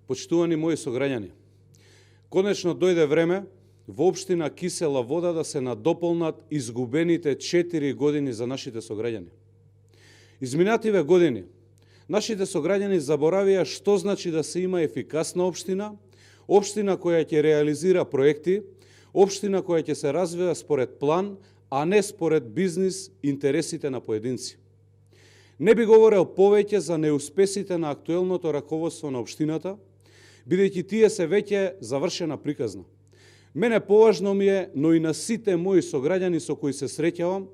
Почитувани мои сограѓани, конечно дојде време во општина Кисела Вода да се надополнат изгубените 4 години за нашите сограѓани. Изминативе години, нашите сограѓани заборавија што значи да се има ефикасна општина, општина која ќе реализира проекти, општина која ќе се развива според план, а не според бизнис интересите на поединци. Не би говорел повеќе за неуспесите на актуелното раководство на општината, бидејќи тие се веќе завршена приказна. Мене поважно ми е, но и на сите мои сограѓани со кои се среќавам,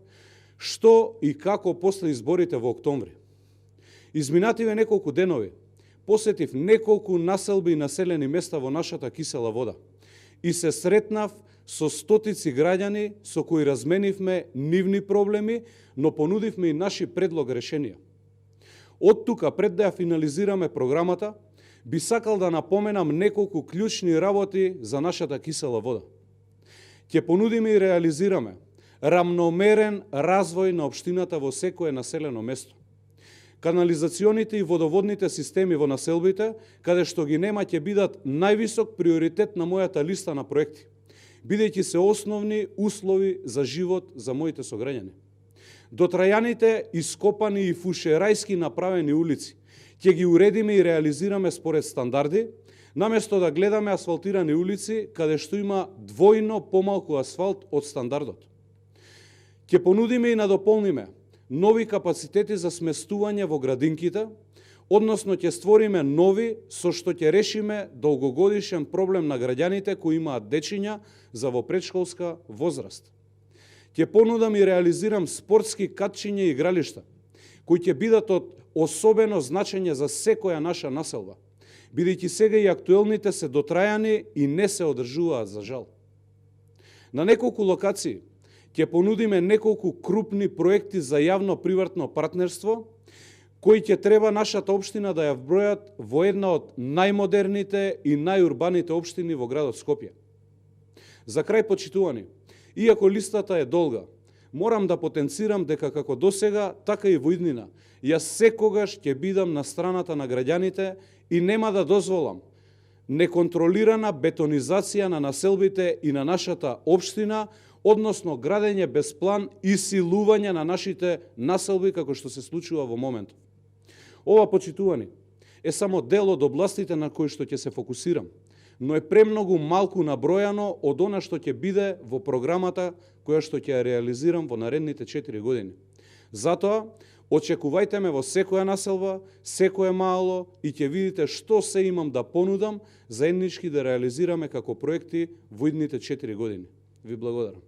што и како после изборите во октомври. Изминативе неколку денови посетив неколку населби и населени места во нашата Кисела Вода и се сретнав со стотици граѓани со кои разменивме нивни проблеми, но понудивме и наши предлог решенија. Од тука, пред да ја финализираме програмата, би сакал да напоменам неколку клучни работи за нашата Кисела Вода. Ќе понудиме и реализираме рамномерен развој на општината во секое населено место. Канализационите и водоводните системи во населбите, каде што ги нема, ќе бидат највисок приоритет на мојата листа на проекти, бидејќи се основни услови за живот за моите сограѓани. Дотрајаните, ископани и фушерајски направени улици ќе ги уредиме и реализираме според стандарди, наместо да гледаме асфалтирани улици каде што има двојно помалку асфалт од стандардот. Ќе понудиме и надополниме нови капацитети за сместување во градинките, односно ќе створиме нови со што ќе решиме долгогодишен проблем на граѓаните кои имаат дечиња за во предшколска возраст. Ќе понудам и реализирам спортски катчиња и игралишта, кои ќе бидат од особено значење за секоја наша населба, бидејќи сега и актуелните се дотрајани и не се одржуваат за жал. На неколку локации ќе понудиме неколку крупни проекти за јавно-приватно партнерство, кои ќе треба нашата општина да ја вбројат во една од најмодерните и најурбаните општини во градот Скопје. За крај, почитувани, иако листата е долга, морам да потенцирам дека како досега, така и во иднина, јас секогаш ќе бидам на страната на граѓаните и нема да дозволам неконтролирана бетонизација на населбите и на нашата општина, односно градење без план и силување на нашите населби како што се случува во моментот. Ова, почитувани, е само дел од областите на кои што ќе се фокусирам, но е премногу малку набројано од она што ќе биде во програмата која што ќе ја реализирам во наредните 4 години. Затоа, очекувајте ме во секоја населба, секое мало и ќе видите што се имам да понудам заеднички да реализираме како проекти во идните 4 години. Ви благодарам.